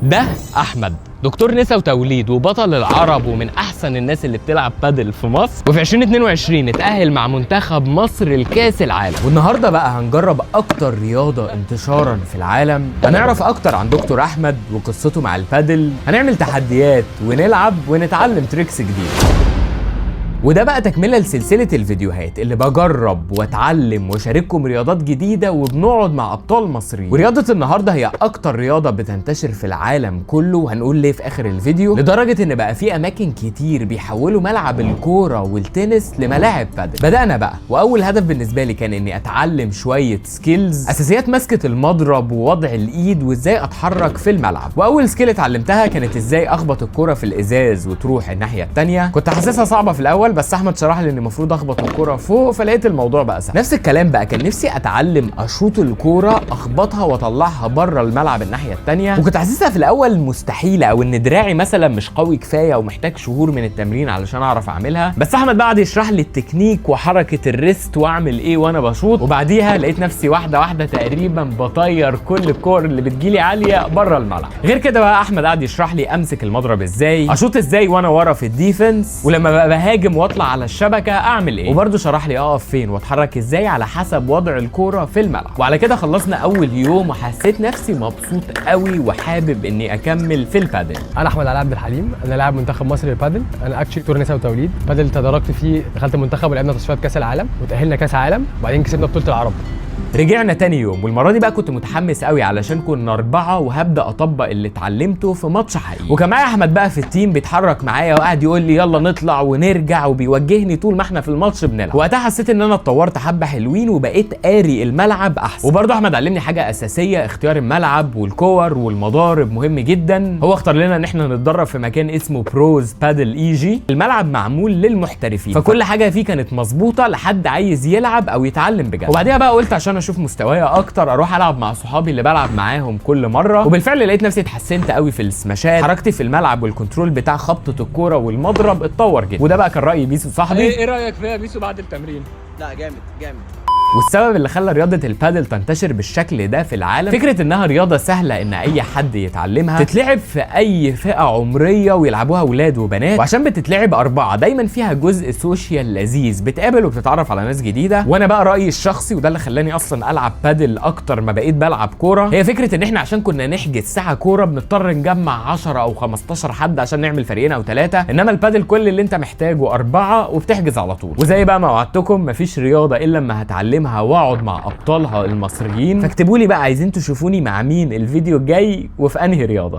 ده احمد، دكتور نسا وتوليد وبطل العرب ومن احسن الناس اللي بتلعب بادل في مصر، وفي 2022 اتأهل مع منتخب مصر لكاس العالم. والنهارده بقى هنجرب اكتر رياضة انتشارا في العالم، هنعرف اكتر عن دكتور احمد وقصته مع البادل، هنعمل تحديات ونلعب ونتعلم tricks جديدة. وده بقى تكملة لسلسلة الفيديوهات اللي بجرب واتعلم واشارككم رياضات جديدة وبنقعد مع ابطال مصريين. ورياضة النهاردة هي اكتر رياضة بتنتشر في العالم كله، وهنقول ليه في اخر الفيديو، لدرجة ان بقى في اماكن كتير بيحولوا ملعب الكورة والتنس لملاعب بادل. بدأنا بقى، واول هدف بالنسبة لي كان اني اتعلم شوية skills، اساسيات مسكة المضرب ووضع الايد وازاي اتحرك في الملعب. واول skill اتعلمتها كانت ازاي اخبط الكرة في الازاز وتروح الناحية التانية. كنت حاسسها صعبة في الاول، بس احمد شرح لي ان المفروض اخبط الكرة فوق، فلقيت الموضوع بقى سهل. نفس الكلام بقى كان نفسي اتعلم اشوط الكورة، اخبطها واطلعها بره الملعب الناحية التانية، وكنت حاسسها في الاول مستحيلة، او ان دراعي مثلا مش قوي كفاية ومحتاج شهور من التمرين علشان اعرف اعملها. بس احمد بعد يشرح لي التكنيك وحركة ال wrist واعمل ايه وانا بشوط، وبعديها لقيت نفسي واحدة واحدة تقريبا بطير كل الكور اللي بتجيلي عالية بره الملعب. غير كده بقى احمد قعد يشرح لي امسك المضرب ازاي، اشوط ازاي وانا ورا في ال defense، ولما بقى بهاجم واطلع على الشبكة اعمل ايه، وبرده شرح لي اقف فين واتحرك ازاي على حسب وضع الكورة في الملعب. وعلى كده خلصنا اول يوم، وحسيت نفسي مبسوط قوي وحابب اني اكمل في البادل. انا احمد علاء عبد الحليم، انا لاعب منتخب مصر للبادل. انا actually دكتور نساء وتوليد. بادل تدرجت فيه، دخلت المنتخب ولعبنا تصفيات كاس العالم وتاهلنا كاس عالم، وبعدين كسبنا بطوله العرب. رجعنا تاني يوم، والمرة دي بقى كنت متحمس قوي علشان كنا اربعة وهبدا اطبق اللي اتعلمته في ماتش حقيقي. وكان معايا احمد بقى في ال team بيتحرك معايا وقاعد يقول لي يلا نطلع ونرجع، وبيوجهني طول ما احنا في الماتش بنلعب. وقتها حسيت ان انا اتطورت حبه حلوين وبقيت قاري الملعب احسن. وبرضه احمد علمني حاجة اساسيه، اختيار الملعب والكور والمضارب مهم جدا. هو اختار لنا ان احنا نتدرب في مكان اسمه Pros Padel EG. الملعب معمول للمحترفين، فكل حاجة فيه كانت مظبوطة لحد عايز يلعب او يتعلم بجد. وبعديها بقى قلت عشان اشوف مستوايا اكتر اروح العب مع صحابي اللي بلعب معاهم كل مره، وبالفعل لقيت نفسي اتحسنت قوي في السماشات، حركتي في الملعب وال control بتاع خبطه الكورة والمضرب اتطور جدا. وده بقى كان راي بيسو صاحبي. ايه رايك فيا بيسو بعد التمرين؟ لا جامد جامد. والسبب اللي خلى رياضة البادل تنتشر بالشكل ده في العالم فكرة انها رياضة سهلة ان اي حد يتعلمها، تتلعب في اي فئة عمرية ويلعبوها ولاد وبنات، وعشان بتتلعب اربعة دايما فيها جزء social لذيذ، بتقابل وبتتعرف على ناس جديدة. وانا بقى رأيي الشخصي، وده اللي خلاني اصلا العب بادل اكتر ما بقيت بلعب كورة، هي فكرة ان احنا عشان كنا نحجز ساعة كورة بنضطر نجمع 10 او 15 حد عشان نعمل فريقين او ثلاثة، انما البادل كل اللي انت محتاجه اربعة وبتحجز على طول. وزي بقى ما وعدتكم مفيش رياضة الا لما هتعلمها واقعد مع ابطالها المصريين. فاكتبوا لي بقى عايزين تشوفوني مع مين الفيديو الجاي وفي انهي رياضة.